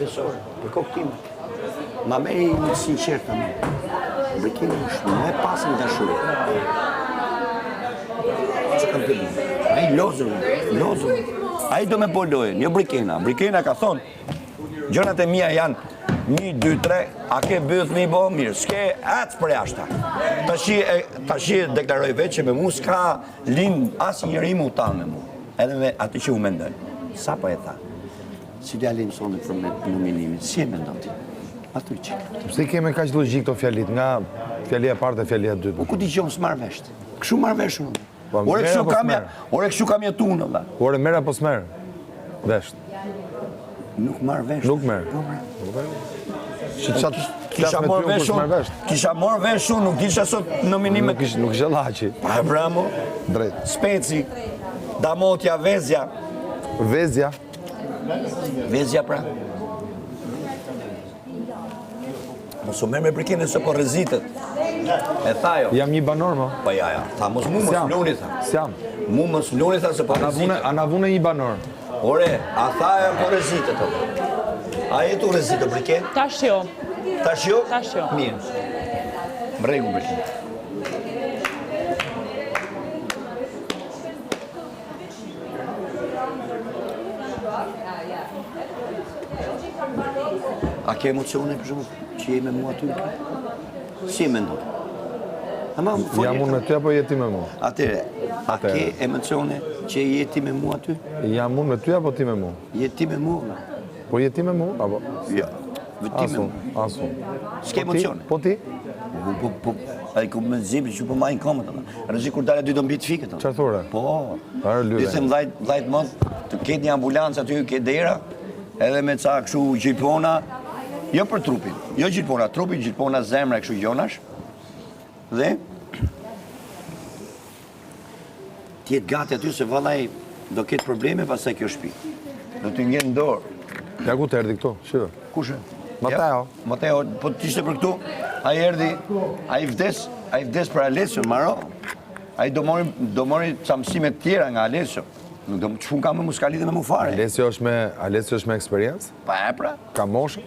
Profesor, për kokë time. Ma merr një të sinqertë të më. Brikena është më e pasën dashuri. Që kam të bëjë? Ai lozur, lozur. Ai do me bo lojën, jo Brikena. Brikena ka thonë, gjërat e mia janë 1, 2, 3, a ke byth me i bo? Mirë, s'ke, ec për jashta. Tashi e, tashi e deklaroj vetë që me mu s'ka lind asnjëri mu ta me mu. Edhe me atë që u mendoj. Sa po e tha? Si t'ja lejmë sonte për me nominimin, si e mendon ti? Ma thuj çik. Pse i ke me kaq logjikë këto fjalit, nga fjalia e parë te fjalia e dytë? Po ku dëgjon s'marr vesh. Kështu marr vesh unë. Po, Ore merr kështu apo kam s'merr? ore kështu kam jetu unë valla. Ore merr apo s'merr? Vesh. Nuk marr vesh. Nuk merr. Po, bre. Nuk merr. Që ça të Kisha flas me marr ty unë kur vesh s'merr unë. vesh. Kisha marr vesh unë, nuk isha sot nominimet. Nuk ish nuk ishe llaqi. Pa e pra mo. Drejt. Speci, Damotja, Vezja. Vezja. Vezja pra. Mos u merr me Brikenën se po rrezitet. E tha jo. Jam një banor më. Po ja, ja. Tha mos mu mos S'jam. luni tha. S'jam. Mu mos luni tha se po A na vune, rrezitet. a na vune një banor. Ore, a tha e po rrezitet o. A je tu rrezitet Briken? Tash jo. Tash jo? Tash jo. Mirë. Në rregull Briken. A ke emocione për shembull që je me mua aty? Si e mendon? Ama fol. Jam unë me ty apo je ti me mua? Atëre, a ke emocione që je ti me mua aty? Jam unë me ty apo ti me mua? Je ti me mua? Po je ti me mua apo? Jo. Ti me mua. As unë. S'ke po emocione? Po ti? Po po po ai ku më zim që po marrin këmbët atë. Rrezik kur dalë dy do mbi të fikët. Çfarë thore? Po. Arë lyve. Ti them vllajt, vllajt më të ketë një ambulancë aty ke dera, edhe me ca kështu gjilpona, jo për trupin, jo gjilpona trupin, gjilpona zemra kështu gjonash. Dhe Të jetë gati aty se vallai do ketë probleme pastaj kjo shtëpi. Do t'i ngel në dorë. Ja ku të erdhi këtu, shive. Kush e? Mateo. Mateo, po të ishte për këtu, ai erdhi, ai vdes, ai vdes për Alessio, maro. Ai do mori, do mori ca mësime të tjera nga Alessio. Nuk do ç'pun ka me mu, s'ka lidhje me mu fare. Alessio është me, Alessio është me eksperiencë? Pa e pra. Ka moshë?